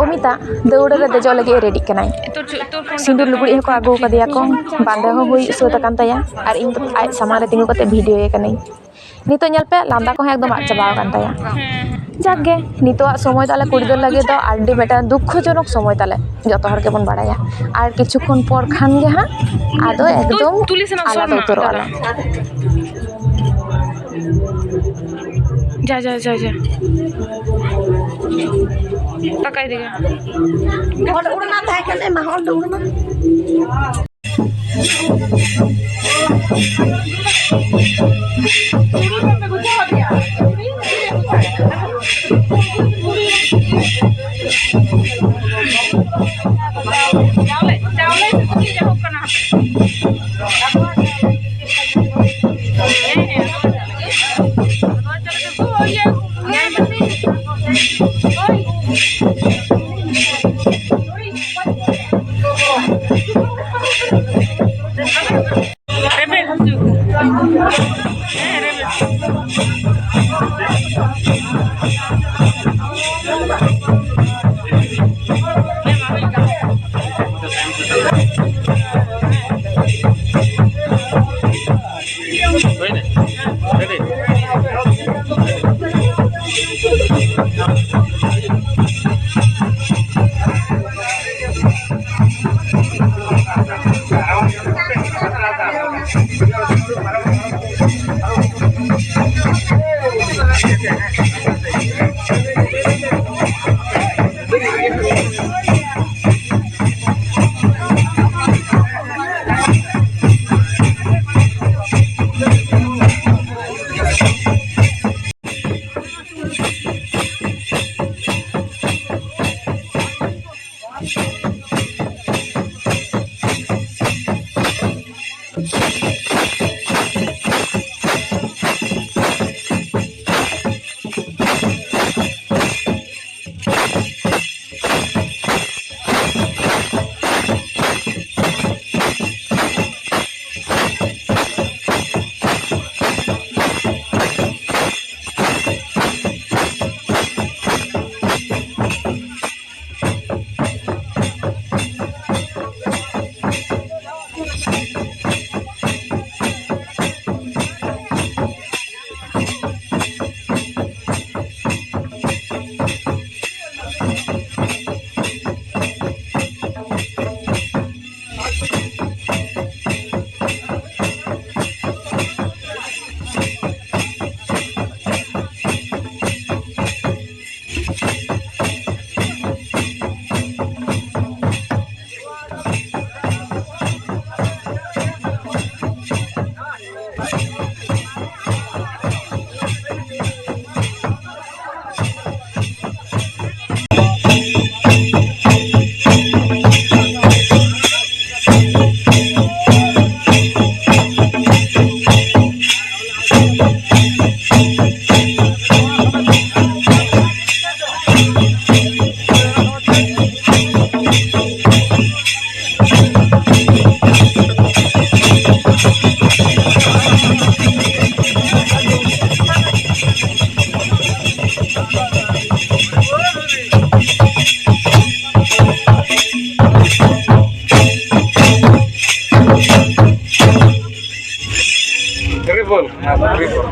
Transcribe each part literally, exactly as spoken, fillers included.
ᱚᱢᱤᱛᱟ ᱫᱟᱹᱣᱲᱟᱹ ᱨᱮ ᱫᱮᱡᱚᱜ ᱞᱟᱹᱜᱤᱫ ᱮ ᱨᱮᱰᱤᱜ ᱠᱟᱱᱟᱭ᱾ ᱥᱤᱸᱫᱩᱨ ᱞᱩᱜᱽᱲᱤᱡ ᱦᱚᱸᱠᱚ ᱟᱹᱜᱩ ᱟᱠᱟᱫᱮᱭᱟ ᱠᱚ, ᱵᱟᱸᱫᱮ ᱦᱚᱸ ᱦᱩᱭ ᱥᱟᱹᱛ ᱟᱠᱟᱱ ᱛᱟᱭᱟ, ᱟᱨ ᱤᱧ ᱫᱚ ᱟᱡ ᱥᱟᱢᱟᱝ ᱨᱮ ᱛᱤᱸᱜᱩ ᱠᱟᱛᱮ ᱵᱷᱤᱰᱤᱭᱳᱭᱮ ᱠᱟᱹᱱᱟᱹᱧ᱾ ᱱᱤᱛᱚᱜ ᱧᱮᱞ ᱯᱮ, ᱞᱟᱸᱫᱟ ᱠᱚᱦᱚᱸ ᱮᱠᱫᱚᱢ ᱟᱫ ᱪᱟᱵᱟ ᱟᱠᱟᱱ ᱛᱟᱭᱟ᱾ ᱡᱟᱠ ᱜᱮ, ᱱᱤᱛᱚᱜᱟᱜ ᱥᱚᱢᱚᱭ ᱛᱟᱞᱮ ᱠᱩᱲᱤ ᱜᱤᱫᱽᱨᱟᱹ ᱞᱟᱹᱜᱤᱫ ᱫᱚ ᱟᱹᱰᱤ ᱢᱤᱫᱴᱟᱝ ᱫᱩᱠᱠᱷᱚᱡᱚᱱᱚᱠ ᱥᱚᱢᱚᱭ ᱛᱟᱞᱮ, ᱡᱚᱛᱚ ᱦᱚᱲ ᱜᱮᱵᱚᱱ ᱵᱟᱲᱟᱭᱟ᱾ ᱟᱨ ᱠᱤᱪᱷᱩ ᱠᱷᱚᱱ ᱯᱚᱨ ᱠᱷᱟᱱ ᱜᱮ ᱦᱟᱸᱜ ᱟᱫᱚ ᱮᱠᱫᱚᱢ ᱛᱩᱞᱤ ᱥᱮᱱᱟᱜ ᱟᱞᱟᱫᱟ ᱥᱚᱨᱱᱟ ᱩᱛᱟᱹᱨᱚᱜ ᱟᱞᱮ᱾ ᱡᱟ, ᱡᱟ, ᱡᱟ, ᱡᱟ᱾ ᱴᱟᱠᱟ ᱤᱫᱤ ᱜᱮ᱾ ᱦᱚᱲ ᱩᱲᱱᱟ ᱛᱟᱦᱮᱸ ᱠᱟᱱᱟ, ᱢᱟ ᱦᱚᱲ ᱫᱚ ᱩᱲᱱᱟ᱾ ᱪᱟᱣᱞᱮ, ᱪᱟᱣᱞᱮ ᱥᱮ ᱪᱮᱫ ᱮᱦᱚᱵ ᱠᱟᱱᱟ ᱦᱟᱯᱮ? ᱦᱮᱸ, ᱦᱮᱸ, ᱟᱫᱚ ᱪᱟᱞᱟᱜ ᱜᱮ᱾ ᱟᱫᱚ ᱪᱟᱞᱟᱜ ᱜᱮ᱾ ᱳᱭ, ᱤᱭᱟᱹ, ᱧᱟᱢ ᱢᱮᱥᱮ᱾ ᱳᱭ᱾ ᱨᱮᱵᱮᱱ ᱦᱚᱪᱚ᱾ ᱦᱮᱸ, ᱨᱮᱵᱮᱱ᱾ ᱨᱤᱵᱚᱱ, ᱦᱮᱸ, ᱨᱤᱵᱚᱱ᱾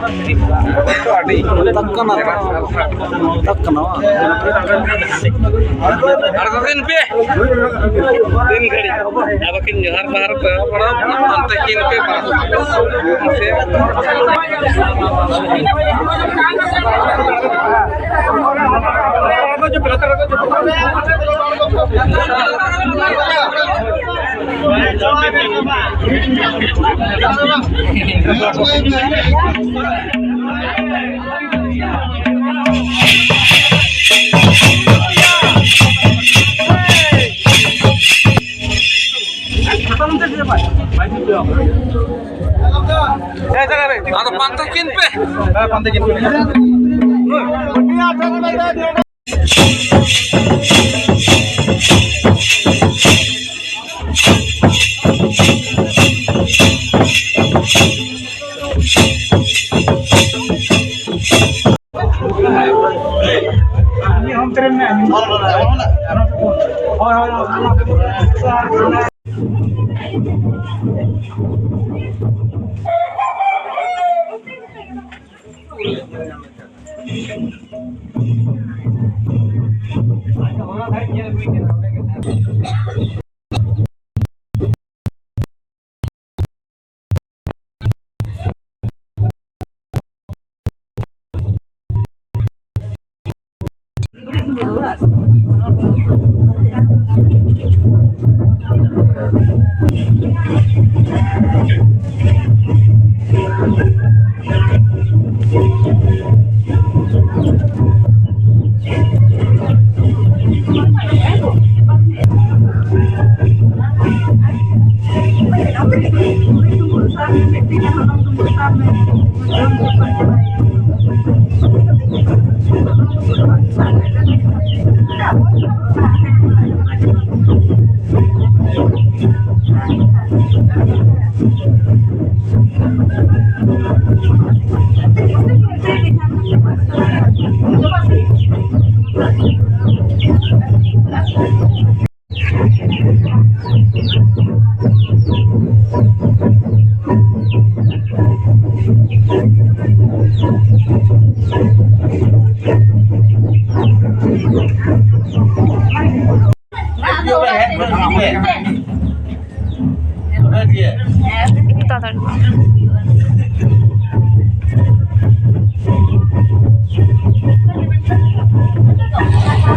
ᱟᱹᱰᱤ ᱢᱮᱛᱟᱜ ᱠᱟᱱᱟ, ᱢᱮᱛᱟᱜ ᱠᱟᱱᱟ, ᱵᱟᱝ? ᱟᱬᱜᱚ ᱠᱤᱱ ᱯᱮ᱾ ᱛᱤᱱ ᱜᱷᱟᱹᱲᱤᱡ ᱟᱫᱚ ᱠᱤᱱ ᱡᱚᱦᱟᱨ ᱵᱟᱦᱟᱨ ᱠᱚ ᱮᱦᱚᱵ ᱵᱟᱲᱟ ᱚᱱᱛᱮ ᱠᱤᱱ ᱯᱮ ᱵᱟᱝ᱾ ᱟᱫᱚ ᱯᱟᱱᱛᱮ ᱠᱤᱱ ᱯᱮ᱾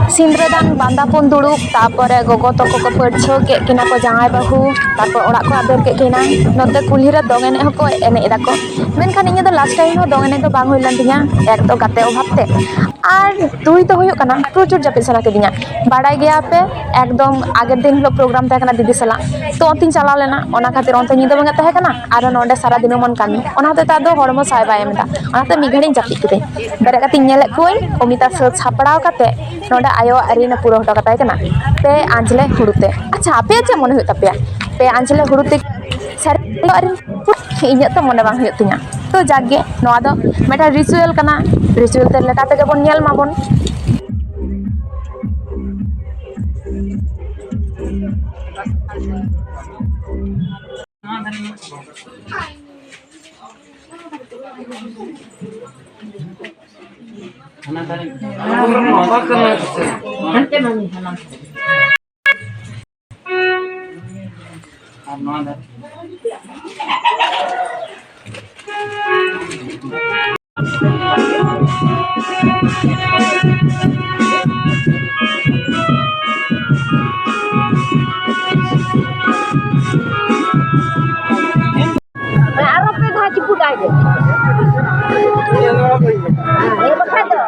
ᱥᱤᱸᱫᱽᱨᱟᱹᱫᱟᱱ ᱵᱟᱸᱫᱟᱯᱚᱱ ᱫᱩᱲᱩᱵ, ᱛᱟᱯᱚᱨᱮ ᱜᱚᱜᱚ ᱛᱟᱠᱚ ᱠᱚ ᱯᱟᱹᱲᱪᱷᱟᱹᱣ ᱠᱮᱫ ᱠᱤᱱᱟ ᱠᱚ ᱡᱟᱶᱟᱭ ᱵᱟᱹᱦᱩ, ᱛᱟᱯᱚᱨ ᱚᱲᱟᱜ ᱠᱚ ᱟᱫᱮᱨ ᱠᱮᱫ ᱠᱤᱱᱟ᱾ ᱱᱚᱛᱮ ᱠᱩᱞᱦᱤ ᱨᱮ ᱫᱚᱝ ᱮᱱᱮᱡ ᱦᱚᱸᱠᱚ ᱮᱱᱮᱡ ᱮᱫᱟ ᱠᱚ᱾ ᱢᱮᱱᱠᱷᱟᱱ ᱤᱧᱟᱹᱜ ᱫᱚ ᱞᱟᱥᱴ ᱴᱟᱭᱤᱢ ᱦᱚᱸ ᱫᱚᱝ ᱮᱱᱮᱡ ᱫᱚ ᱵᱟᱝ ᱦᱩᱭ ᱞᱮᱱ ᱛᱤᱧᱟᱹ, ᱮᱠ ᱫᱚ ᱜᱟᱛᱮ ᱚᱵᱷᱟᱵ ᱛᱮ, ᱟᱨ ᱫᱩᱭ ᱫᱚ ᱦᱩᱭᱩᱜ ᱠᱟᱱᱟ ᱯᱨᱚᱪᱩᱨ ᱡᱟᱹᱯᱤᱫ ᱥᱟᱱᱟ ᱠᱤᱫᱤᱧᱟ᱾ ᱵᱟᱲᱟᱭ ᱜᱮᱭᱟ ᱯᱮ, ᱮᱠᱫᱚᱢ ᱟᱜᱮᱨ ᱫᱤᱱ ᱦᱤᱞᱳᱜ ᱯᱨᱳᱜᱨᱟᱢ ᱛᱟᱦᱮᱸ ᱠᱟᱱᱟ ᱫᱤᱫᱤ ᱥᱟᱞᱟᱜ, ᱛᱚ ᱚᱱᱛᱮᱧ ᱪᱟᱞᱟᱣ ᱞᱮᱱᱟ, ᱚᱱᱟ ᱠᱷᱟᱹᱛᱤᱨ ᱚᱱᱛᱮ ᱧᱤᱫᱟᱹ ᱵᱮᱸᱜᱮᱫ ᱛᱟᱦᱮᱸ ᱠᱟᱱᱟ᱾ ᱟᱨ ᱱᱚᱰᱮ ᱥᱟᱨᱟ ᱫᱤᱱ ᱮᱢᱚᱱ ᱠᱟᱹᱢᱤ, ᱚᱱᱟ ᱦᱚᱛᱮᱡ ᱛᱮ ᱟᱫᱚ ᱦᱚᱲᱢᱚ ᱥᱟᱭ ᱵᱟᱭ ᱮᱢ ᱮᱫᱟ, ᱚᱱᱟᱛᱮ ᱢᱤᱫ ᱜᱷᱟᱹᱲᱤᱡ ᱤᱧ ᱡᱟᱹᱯᱤᱫ ᱠᱤᱫᱟᱹᱧ᱾ ᱵᱮᱨᱮᱫ ᱠᱟᱛᱮᱧ ᱧᱮᱞᱮᱫ ᱠᱚᱣᱟᱹᱧ ᱚᱢᱤᱛᱟ ᱥᱟᱹᱛ ᱥᱟᱯᱲᱟᱣ ᱠᱟᱛᱮ ᱱᱚᱰᱮ ᱟᱭᱳᱣᱟᱜ ᱨᱤᱱ ᱮ ᱯᱩᱨᱟᱹᱣ ᱦᱚᱴᱚ ᱠᱟᱛᱟᱭ ᱠᱟᱱᱟ ᱯᱮ ᱟᱸᱡᱽᱞᱮ ᱦᱩᱲᱩ ᱛᱮ᱾ ᱟᱪᱪᱷᱟ, ᱟᱯᱮᱭᱟᱜ ᱪᱮᱫ ᱢᱚᱱᱮ ᱦᱩᱭᱩᱜ ᱛᱟᱯᱮᱭᱟ? ᱯᱮ ᱟᱸᱡᱽᱞᱮ ᱦᱩᱲᱩ ᱛᱮ ᱥᱟᱹᱨᱤ ᱟᱭᱳᱣᱟᱜ ᱨᱤᱱ? ᱤᱧᱟᱹᱜ ᱛᱚ ᱢᱚᱱᱮ ᱵᱟᱝ ᱦᱩᱭᱩᱜ ᱛᱤᱧᱟᱹ᱾ ᱛᱚ ᱡᱟᱠ ᱜᱮ, ᱱᱚᱣᱟ ᱫᱚ ᱢᱤᱫᱴᱟᱝ ᱨᱤᱪᱩᱭᱮᱞ ᱠᱟᱱᱟ, ᱨᱤᱪᱩᱭᱮᱞ ᱛᱮ ᱞᱮᱠᱟ ᱛᱮᱜᱮ ᱵᱚᱱ ᱧᱮᱞ ᱢᱟᱵᱚᱱ᱾ ᱟᱨ ᱱᱚᱣᱟ ᱫᱚ ᱟᱨᱚ ᱯᱮ ᱫᱷᱟᱣ ᱪᱩᱯᱩᱫ ᱟᱭ ᱢᱮ᱾ ᱦᱮᱸ, ᱵᱟᱠᱷᱟᱡ ᱫᱚ᱾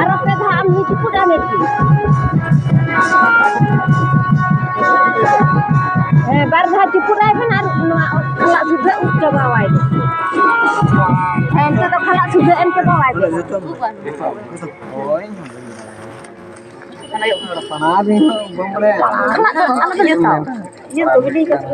ᱟᱨᱚ ᱯᱮ ᱫᱷᱟᱣ ᱟᱢ ᱦᱚᱸ ᱪᱩᱯᱩᱫ ᱟᱭ ᱢᱮ᱾ ᱦᱮᱸ, ᱵᱟᱨ ᱫᱷᱟᱣ ᱪᱩᱯᱩᱫ ᱟᱭ ᱵᱮᱱ ᱟᱨ ᱱᱚᱣᱟ ᱠᱷᱟᱞᱟᱜ ᱥᱩᱫᱷᱟᱹ ᱩᱵ ᱪᱟᱵᱟᱣᱟᱭ ᱵᱮᱱ᱾ ᱦᱮᱸ, ᱱᱤᱛᱚᱜ ᱫᱚ ᱠᱷᱟᱞᱟᱜ ᱥᱩᱫᱷᱟᱹ ᱮᱢ ᱪᱟᱵᱟᱣᱟᱭ ᱵᱮᱱ᱾ ᱠᱷᱟᱞᱟᱜ ᱫᱚ ᱟᱞᱚ ᱵᱮᱱ ᱡᱚᱛᱟᱣᱟ᱾ ᱤᱭᱟᱹ ᱫᱚ ᱜᱤᱰᱤ ᱠᱟᱛᱮ